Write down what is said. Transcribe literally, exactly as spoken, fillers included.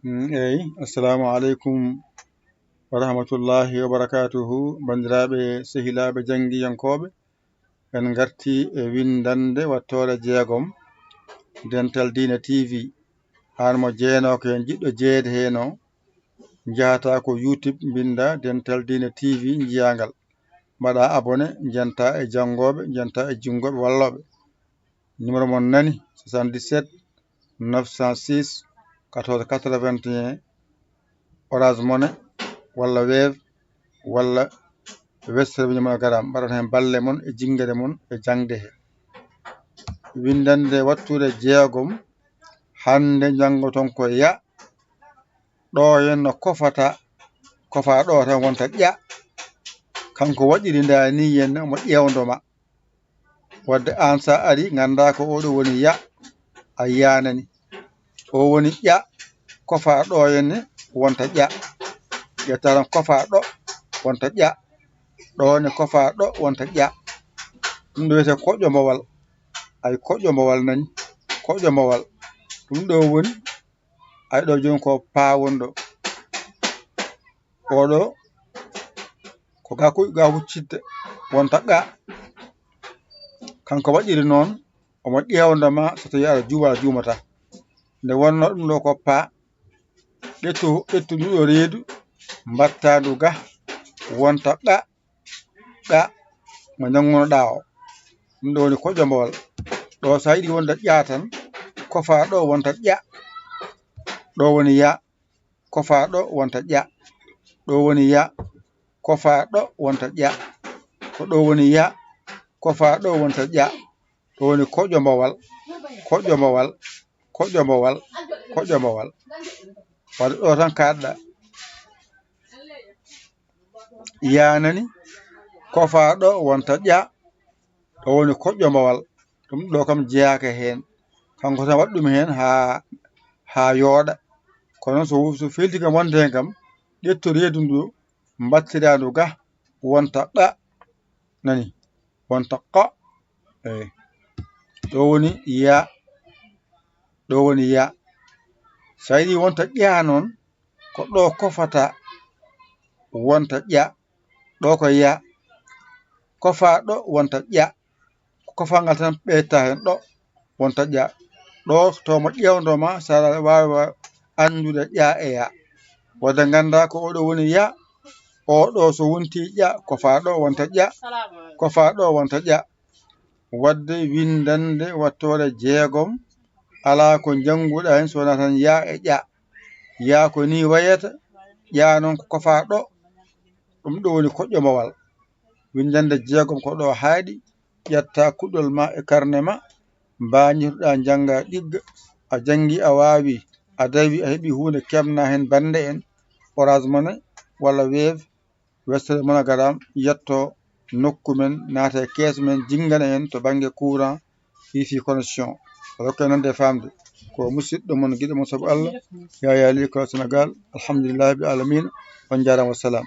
Mm, eyi, assalamu aleykum wa rahmatullahi wa barakatuhu. Banndiraaɓe, sehilaaɓe, janngiyankooɓe, en ngarti e winndannde wattoore jeegom, Dental Diine T V. Aan mo jeenooka heen, jiɗɗo jeyeede heen o, njahata ko YouTube, mbinnda Dental Diine T V, njiyaa ngal. Mbaɗa abonné, njenta e janngooɓe, njenta e jinngooɓe wallooɓe. Numéro mon nani, soixante-dix-sept neuf cent six quatorze quatre-vingt-un, Orange Money walla Wave walla Western Union, MoneyGram. Mbaɗon heen balle mon e jinngere mon e jaŋde he. Winndannde wattude jeegom, hannde njanngoton ko ya. Ɗo henna kofata, kofa ɗo tan wonta ƴa. Kanko waɗiri nda ni henna omo ƴeewndo ma. Wadde aan sa ari, ngannda ko oɗo woni ya, a yanani. O woni ƴa, kofa ɗo henne wonta ƴa. Ƴetta tan kofa ɗo wonta ƴa. Ɗo ne kofa ɗo wonta ƴa. Ɗum ɗo wiyete koƴƴo mbowal. Ay koƴƴo mbowal nani. Koƴƴo mbowal. Ɗum ɗo woni, ay ɗo jooni ko pa woni ɗo. Oɗo ko ga kuƴ ga huccitde wonta qa. Kanko waɗiri noon, omo ƴeewda ma so tawi aɗa juuma, aɗa juumata. Nde wonno ɗum ɗo ko pa, ƴettu, ƴettu ndu ɗo reedu, mbatta ndu ga, wonta qa, qa, mo njanngunoɗa o. Ɗum ɗo woni koƴƴo mbowal. Ɗo sa yiɗi wonde ƴa tan, kofa ɗo wonta ƴa. Ɗo woni ya, kofa ɗo wonta ƴa. Ɗo woni ya, kofa ɗo wonta ƴa. Ko ɗo woni ya, kofa ɗo wonta ƴa. Ɗo woni koƴƴo mbowal, koƴƴo mbowal, koƴƴo mbowal, koƴƴo mbowal. Wadde ɗo tan kaɗɗa. Yanani, kofa ɗo wonta ƴa. Ɗo woni koƴƴo mbowal. Ɗum ɗo kam jeyaaka heen. Kanko tan waɗi ɗum heen haa, haa yooɗa. Kono so, so felti kam wonde heen kam, ƴettu reedu ndu, mbattira ndu ga, wonta qa. Nani? Wonta qa. Eyi. Ɗo woni ya. Ɗo woni ya. Sa yiɗi wonta ƴa noon, ko ɗo kofata wonta ƴa. Ɗo ko ya. Kofa ɗo wonta ƴa. Ko kofa ngal tan ɓeyta heen ɗo wonta ƴa. Ɗo to mo ƴeewndo ma, sa aɗa waawa anndude ƴa e ya. Wadde ngannda ko oɗo woni ya, oɗo so wonti ƴa, kofa ɗo wonta ƴa, kofa ɗo wonta ƴa. Wadde winndannde wattoore jeegom, alaa ko njannguɗa heen so wonaa tan ya e ƴa. Ya ko ni wayata, ƴa noon ko kofa ɗo, ɗum ɗo woni koƴƴo mbowal. Winndannde jeegom ko ɗo haaɗi, ƴetta kuɗol ma e karne ma, mbañirɗa njannga ɗigga, a janngi a waawi, a dawi a heɓi huunde keɓna heen bannde en, Orange Money walla Wave, Western MoneyGram, yetto nokku men, naata e kees men, jinngana en to bannge courant, wifi connexion. Rokke nande famde. Ko musidɗo mon, giɗo mon sabu Allah, Yaya Ly Kala Sénégal. Alhamdulillahi rabbil alamina. On njaaraama, wassalam.